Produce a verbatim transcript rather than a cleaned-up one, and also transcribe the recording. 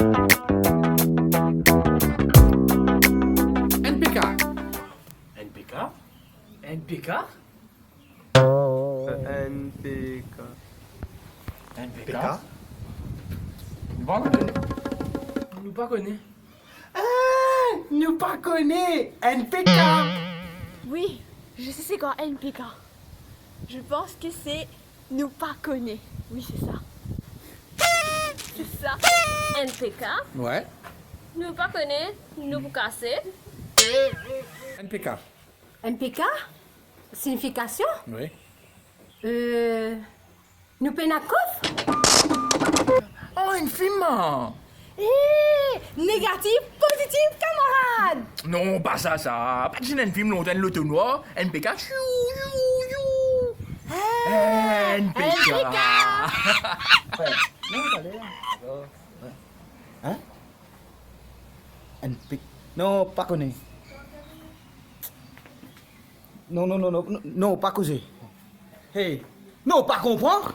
N P K. N P K? N P K? N P K. N P K? Nou pa kone. Nou pa kone. Ah, nou pa kone. N P K. Oui, je sais c'est quoi N P K. Je pense que c'est nou pa kone. Oui, c'est ça. C'est ça. N P K. Ouais. Nou pa kone, nou pou kase. N P K. N P K? Signifikasion? Oui. Euh, nou pena kof? Oh, enn fim! Eh, negatif, pozitif, kamarad! Non, pa sa, sa. Pa ti enn fim lontan, enn loto nwar, N P K, chou, chou, chou. Ah, N P K. N P K. Non, taler. Hein? N P K. Non, pa kone. Non, non, non, non, non, non, pa koze. Hey, non, pa konpran.